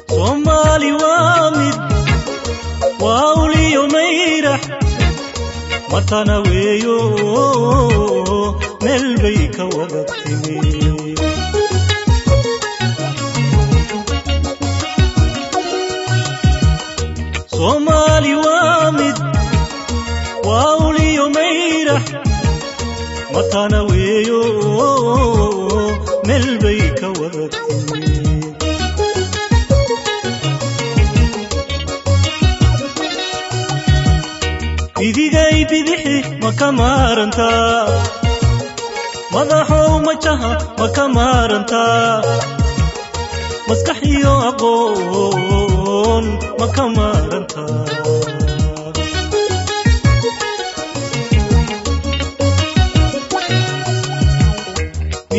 Soomaali waa mid, waa uliyo mayrax, matana weeyo, meel bay ka wada timi. Soomaali waa mid, waa uliyo mayrax, matana weeyo, meel bay ka wada timi. Idigay bidixi ma ka maarantaa? Madaxow majaha ma ka maarantaa? Maskax iyo aqoon ma ka maarantaa?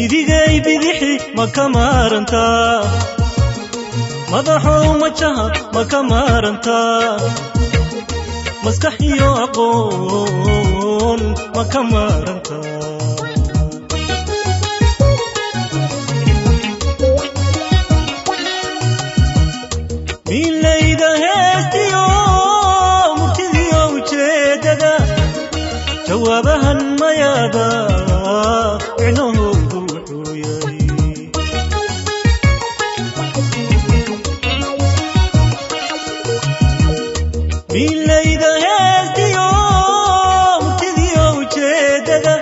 Idigay bidixi ma ka maarantaa? Madaxow majaha ma ka maarantaa? Maskax iyo aqoon ma ka maarantaa? Milayda heestiyo murtidiyo ujeedada, jawaabahan mayaada micnahoodu wuxuu yahay. Milayda heestiyo murtidiyo ujeedada,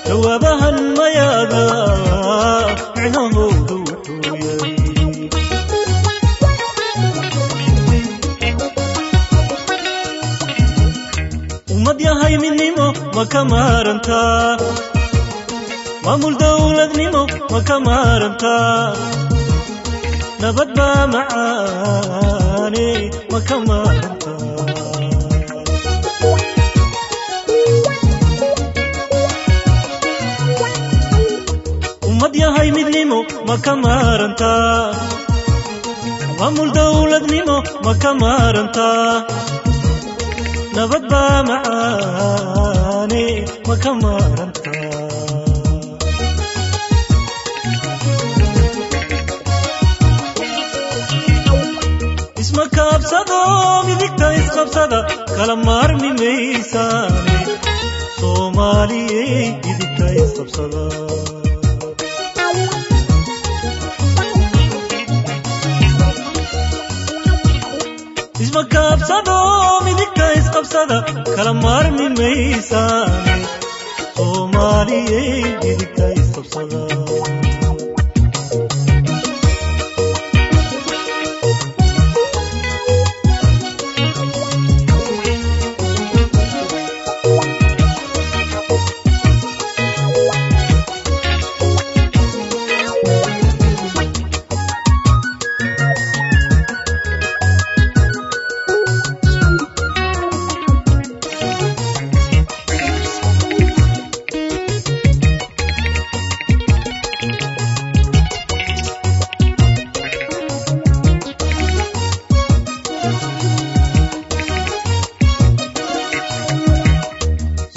jawaabahan mayaada micnahoodu wuxuu yahay. Ummad yahay midnimo ma ka maarantaa? Maamul dowladnimo ma ka maarantaa? Nabad baa macaane ma ka maarantaa? Ummad yahay midnimo ma ka maarantaa? Maamul dowladnimo ma ka maarantaa? Nabad baa macaane ma ka maarantaa? Isma kaabsado, midigta isqabsada, kala maarmi maysaane, Soomaaliyey midigta isqabsada. Isma kaabsado, midigta isqabsada, kala maarmi maysaane, Soomaaliyey midigta isqabsada.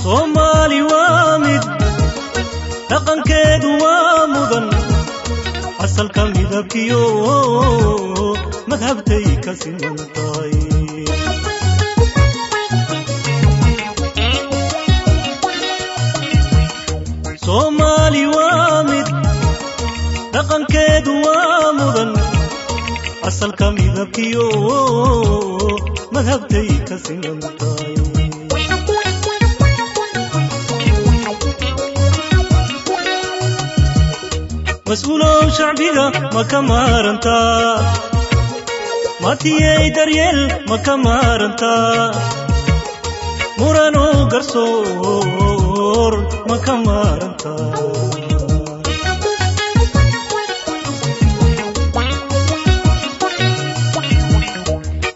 Soomaali waa mid, dhaqankeedu waa mudan, asalka midabkiyo madhabtay ka siman tahay. Soomaali waa mid, dhaqankeedu waa mudan, asalka midabkiyo madhabtay ka siman tahay. Mas-uulow shacbiga ma ka maarantaa? Matiyey daryeel ma ka maarantaa? Murano garsoor ma ka maarantaa?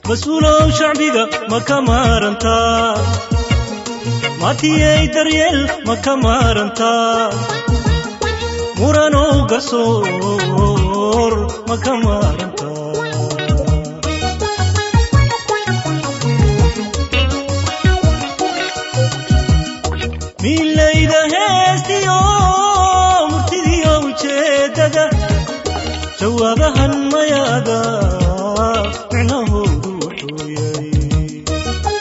Mas-uulow shacbiga ma ka maarantaa? Matiyey daryeel ma ka maarantaa? Muranow garsoor ma ka maarantaa? Milayda heestiyo murtidiyo ujeedada, jawaabahan mayaada micnahoodu wuxuu yahay.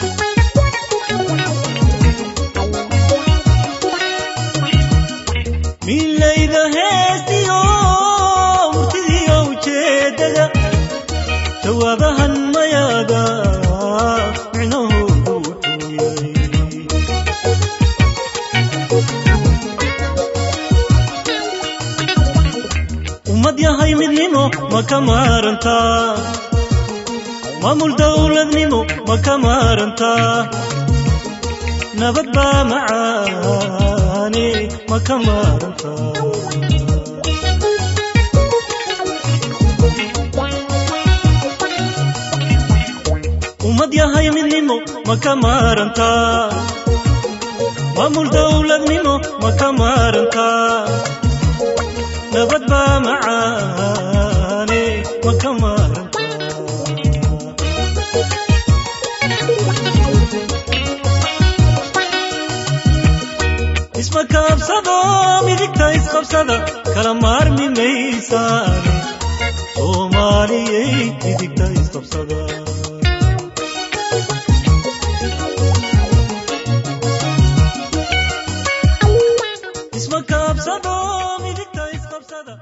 Milayda heestiyo murtidiyo ujeedada, jawaabahan mayaada micnahoodu wuxuu yahay. Ummad yahay midnimo ma ka maarantaa? Maamul dowladnimo ma ka maarantaa? Nabad baa macaane ma ka maarantaa? Ummad yahay midnimo ma ka maarantaa? Maamul dowladnimo ma ka maarantaa? Nabad baa macaane ma ka maarantaa? Isma kaabsado, midigta isqabsada, kala maarmi maysaane. Soomaaliyey, midigta isqabsada. Isma kaabsado, midigta isqabsada.